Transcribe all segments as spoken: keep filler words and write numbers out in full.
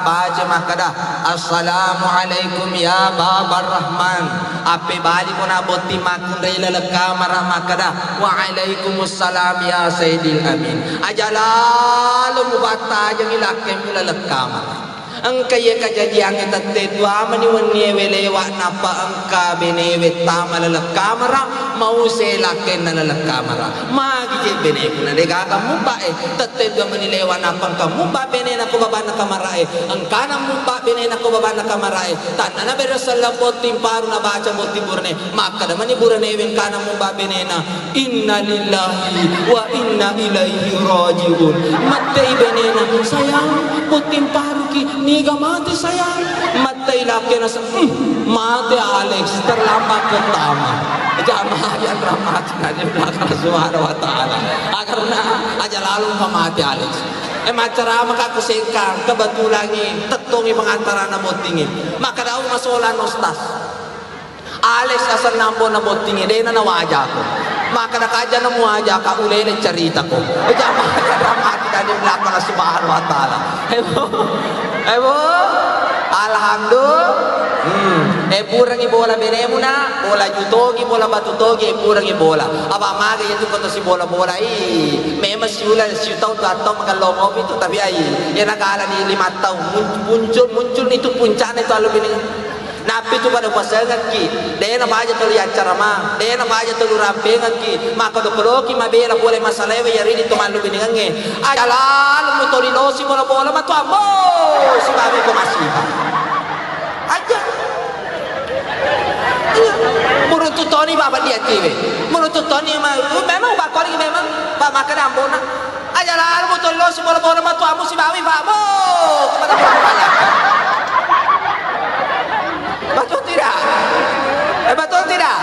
Baca makkeda, "Assalamualaikum ya Babar Rahman." Appebali ko na botting makkunrai laleng kamara makkeda, "Waalaikumsalam ya Sayyidil Amin." Aja lalo mupattajengi lakkemu laleng kamara. Engka iye kajajiangnge tette dua mani wennie we lewa nappa engka benewe tama laleng kamara, mause lakkenna laleng kamara. Magi je beneku na degaga mubba e. Tette dua mani lewa nappa engka mubba benena ko babanna kamarae, engkana mubba benena ko babanna kamarae. Tannana bere selleng botting paru nabaca botting burane. Makkeda mani buranewe engkana mubba benena, "Inna lillahi wa inna ilaihi rajiun." Mattei benena, "Sayang, botting paruki, niga mate sayang?" Mattei lakkena, "Hmm, mate Alex, terlambat pertama." Jamaah yang rahmati Nabi Allah Subhanahu wa Ta'ala. Karena aja lalu mate Alex. Eh, maccarama ka ku Sengkang, kebetulangngi tettongi pengantarana bottingngi. Maka dau masolang ustaz. Alex asenna ambona bottingngi, dena nawajako. Maka dakaja namuajaka ulele caritako. Eh, jamaah yang rahmati Nabi Allah Subhanahu wa Ta'ala. Eh, Bu. Eh, Bu. Alhamdulillah. Hmm. Eh, purangi bola benemuna, bola jutogi, bola batu togi, eh, purangi bola. Apa maga itu kota si bola-bola i. Memang siula siutau tu atau makan lomo itu, tapi ai. Ia nagala di lima tahun mun-, muncul, muncul itu puncaknya itu aluminium. Nappi tu pada pasengekki, dena baja tuli accarama, dena baja tuli rampengekki, maka dokoloki mabela pole masalewe ya ridi to mallubiningengnge. Aja lalu mutoli losi bola-bola matu ambo, sibawa ko masiba. Aja. Iya. Muruntu toni baba dia tiwe. Muruntu toni ma-, memang bakori memang, ba-, maka dambona. Aja lalu mutollo si bola-bola matu amu si bawi, Pak. Bo, kepada bola pala. Betul tidak? Eh, betul tidak?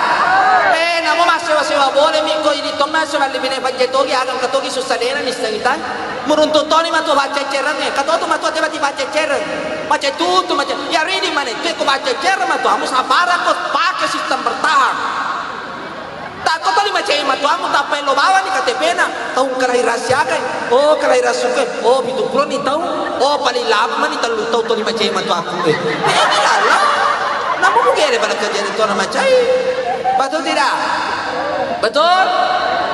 Eh, namo massewa-sewa bola mi ko ini tong massewa lebih ne pajje togi, agang ketogi susah dena ni setengah tan. Muruntu toni matu paccecereng, eh. Katotu matu ate bati paccecereng. Macet tutu, macet. Ya ridi mana itu ko paccecereng matu amu sapara ko pakai sistem bertahan. Takko toli macai matuammu tappa ello bawani K T P-na. Tau kelahiran siagai? Oh, kelahiran suke. Oh, pitu puloni tau. Oh, paling lama mani tellu tau toli macai matuakku. Eh, ini Allah. Namu mugere pada kejadian tuana macai. Betul tidak? Betul?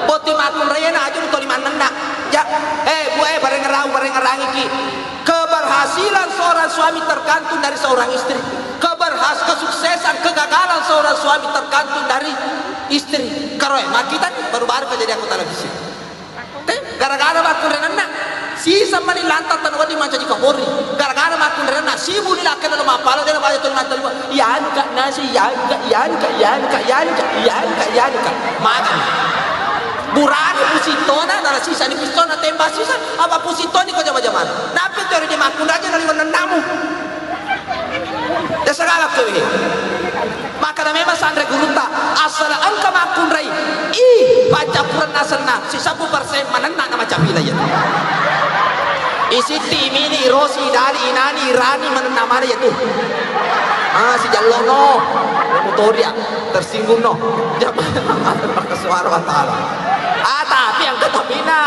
Botting makkunraiena aja toli mannenna. Ja, eh, bu, eh, barengerau, barengerangiki. Keberhasilan seorang suami tergantung dari seorang istri. Keberhas-, kesuksesan, kegagalan seorang suami tergantung dari istri. Karoe, makkita ni, baru-baru kejadian ko televisi. Te, gara-gara makkunrainenna, sisa mani lanta tanu wedding mancaji Kapolri. Gara-gara makkunrainenna, sibuni lakkena lo mappala, dena baja tuli mattalua. Yangka nasi, yangka, yangka, yangka, yangka, yangka, yangka. Mati. Burane pusitona, nala sisa ni pistona, tembak sisa, apa pusitoni ko jama-jamana. Napi teori di makkunrai aja naliwan nennamu. Ya segala tuh ini. Maka na memang sanre gurutta, asal engka makkunrai, ih, paccappurenna senna, sisabbu persen manenna na macapila ya. Isitti, imini, irosi, idali, inani, irani, manenna mana ya tuh. Ah, si jallono, mutoria, tersinggung no. Jamaah suara wa ta'ala. Ah, tapi engka tapina,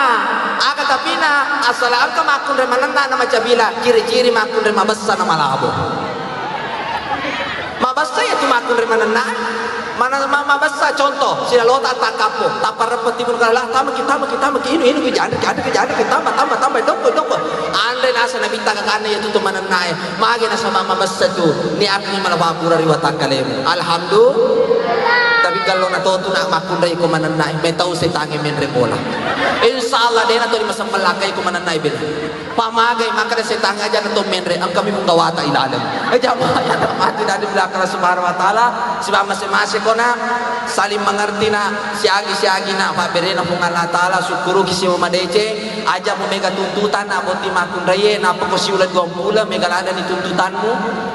aga tapina, asal engka makkunrai manenna na macapila, ciri-ciri makkunrai mabessa na malabo. Mabessa iya tu makkunrai manenna. Mana ma-, mabessa contoh, silalota takkappo, tappa reppe timun kala, tamaki, tamaki, tamaki, inu, inu, ki janre, janre, ki janre, ki tamba, tamba, tamba, dokko, dokko. Anre nasa nabitta kakanna iya tu tu manenna e. Magi nasaba mabessa tu, niatmu malapapura ri watakkalemu. Alhamdulillah. Tapi kalau na totu na makkunrai ko manenna e, metau setange menre bola. Insya Allah dena to dimasemmelakai ko manenna e bela. Pamagai makkeda setang aja na to menre, engkami punggawata ilaleng. Eh, jamaah yang dirahmati dari belakang Allah Subhanahu wa Ta'ala, siba mase-mase kona, saling mengerti na, siagi-siagi na, pabberena Puang Allah Ta'ala, syukuruki siwa madeceng, aja mu mega tuntutan na, botting makkunraie, nappa ko siula dua bulan, mega ladani tuntutanmu,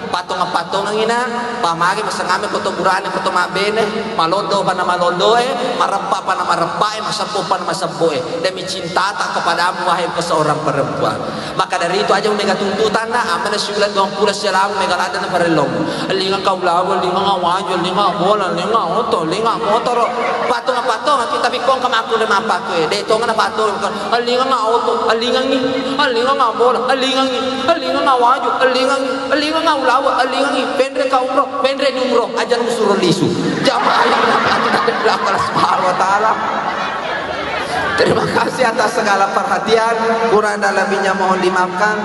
patonga-patongangi na, pamage masengame ko to burane, ko to mabbene, malondo pa na malondoe, mareppa pa na mareppae, masebbo pa na masebboe. Demi cintata kepadamu, wahai engkau seorang perempuan. Maka dari itu aja mega tuntutanna, ammana siuleng duang pulo sialamu mega ladde na parellomu. Ellingang kau Lawa, lingang waju, lingang bola, lingang oto, lingang motoro. Patung-patung tu, tapi kong kemaku de mapaku e. De tong na patung. Lingang oto, lingangi, lingang bola, lingangi, lingang waju, lingangi, lingang ulawa, lingangi. Penre ka umroh, penre ni umroh, aja musuro lisu. Jamaah yang dirahmati Allah Subhanahu wa Ta'ala. Terima kasih atas segala perhatian, kurang dan lebihnya mohon dimaafkan.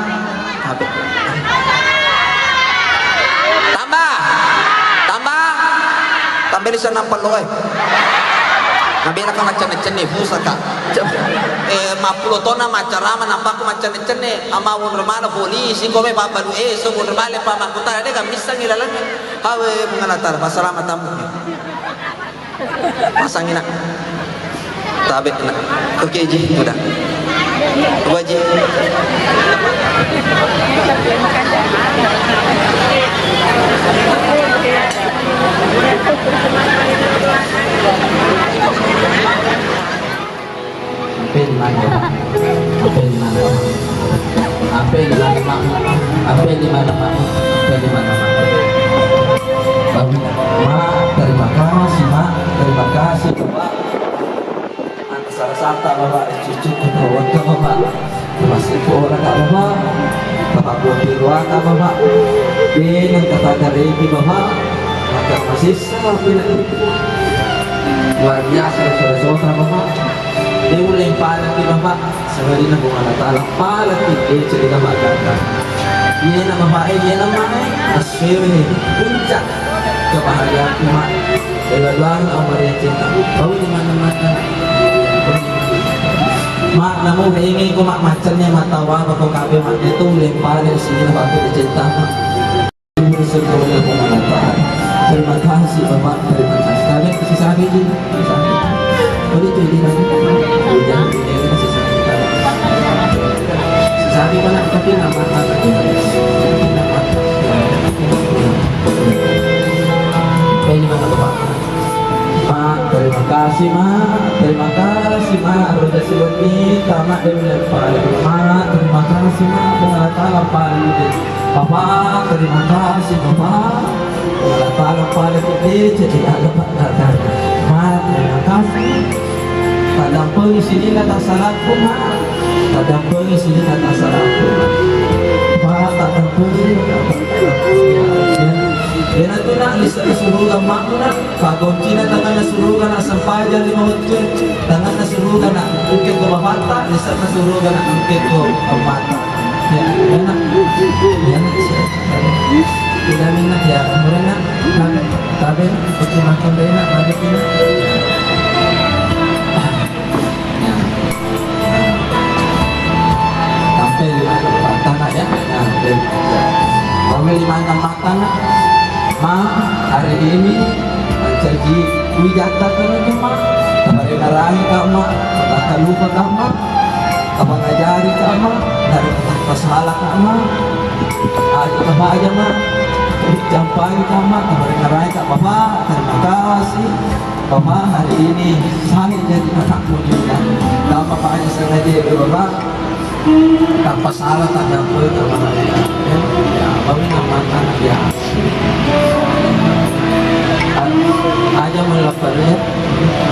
Amin. Tambah, tambah, tambah di sana perlu eh. Nabela ka macam-macam nih, busa ka. Eh, mappulo tona macarama, nampak macam-macam nih. Ama wonromana polisi, kome babalu eso, wonromale pamakutana, de kamissangi lalang. Hawe, mengenal tar, masalah matamu. Pasangi, Nak. Tabe, Nak. Oke, Ji, udah. Gua, Ji. Ape limanna, Pak? Ape limanna, Pak? Ape limanna, Pak? Ape limanna, Pak? Ape limanna, Pak? Bagus, Mak. Terima kasih, Mak. Terima kasih, Bapak. Atas rasa, Bapak, cucuku, Bapak. Masih orang, Bapak. Bapak, buat di ruangan, Bapak. Dengan kata dari Bapak. Maka masih Luar biasa, saudara-saudara, Bapak. Dia uleng palaki, Bapak. Sebenarnya bukan Allah Ta'ala palaki, eh, cerita Bapak. Iya, nama Bapak, eh, iya, nama, eh. Aswewe, puncak kebahagiaan, Mak. Bela doang, Om Maria cinta. Bau di mana-mana. Mak, namu ini kok, Mak, macelnya mata wa, Bapak, kabe, Mak. Itu uleng palaki, sini, Bapak, cinta, Mak. Terima kasih, Bapak. Terima kasih. Kami kasih sabi, Ji. Kasih sabi. Boleh, Ji, di mana? Iya, iya, kasih sabi. Kasih sabi mana? Tapi nama, tapi nama. Ini mana, Bapak? Mak, terima kasih, Mak. Terima kasih, Mak. Roja siwenni, tamat dari Mak. Terima kasih, Mak. Pengalatala paling. Bapak, terima kasih, Bapak. Pengalatala paling. Jadi ada, Pak, datang. Mak, terima kasih. Tadampengi sininna tassalakku, Mak. Tadampengi sininna tassalakku. Mak, tadampengi. Ya. Ya, nanti, Nak, lisa-, lisa dulu, Mak, Nak. Pagoncina tanganna suruga na sempajang lima wettu, tanganna suruga na engke ko bapatta, liserna suruga na engke ko bapatta. Ya, enak. Ya, enak. Tidak minat ya, murena. Tabe, itu makan enak, maju enak. Ya. Sampai lima tempat tanah ya. Nah, dan ya. Kami lima tempat tanah. Ma, hari ini menjadi wijatta terus, Ma. Tabarengarai ka, Ma. Tabarengarai ka, Ma. Tabarengarai ka, Ma. Dari tempat salah ka, Ma. Aja ka, Ma, aja, Ma. Jampai ka, Ma. Tabarengarai ka, Bapak. Terima kasih. Bapak, hari ini saya jadi anakmu juga. Tanpa Bapak hanya sengaja ya, Bapak. Tanpa salah, tanpa apa, tanpa apa. Ya, ya, Bapak ini aman, ya. Aja melepas, ya.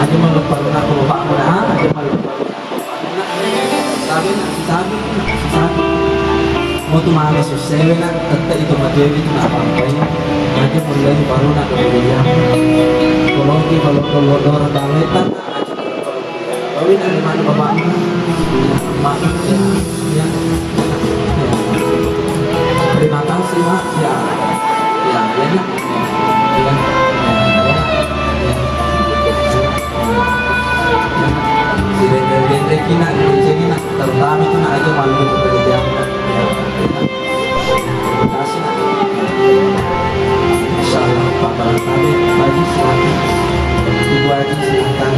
Aja melepas, nak, Bapak, ah, aja melepas. Sabi, sabi, sabi. Mau tu mana susah, nak, tetap itu mati, itu nak apa-apa, ya. Aja mulai baru nak, ya. Kalau kita, kalau, kalau orang tahu, tak Kawin dari mana, Bapak? Iya, Bapak. Ya, ya. Ya. Terima kasih, Pak. Ya. Ya, ya, ya. Ya. Ya, ya. Ya. Si Dendel-Dendel kina, Dendel kina, terutama itu nak aja malu itu kerja. Ya. Terima kasih. Insyaallah, Pak Barangkali, Pak Haji, silakan. Ibu Haji, silakan.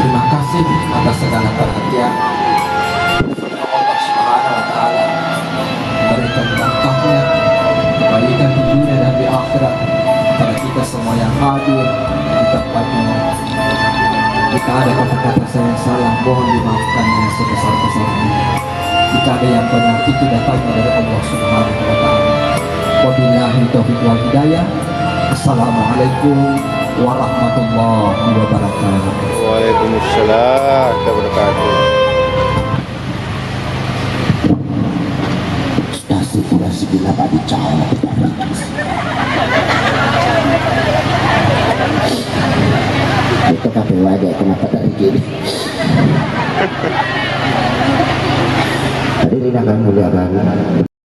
Terima kasih atas segala perhatian. dunia dan di akhirat, kepada kita semua yang hadir di tempat ini. Jika ada kata-kata saya yang salah, mohon dimaafkan yang sebesar-besarnya. Jika ada yang benar, itu datangnya dari Allah Subhanahu wa Ta'ala. Wabillahi taufiq wal hidayah. Assalamualaikum warahmatullahi wabarakatuh. Waalaikumsalam warahmatullahi wabarakatuh. Astagfirullahaladzim, apa bicara? Itu kafe wajah, kenapa terjadi? Hadirin yang kami muliakan,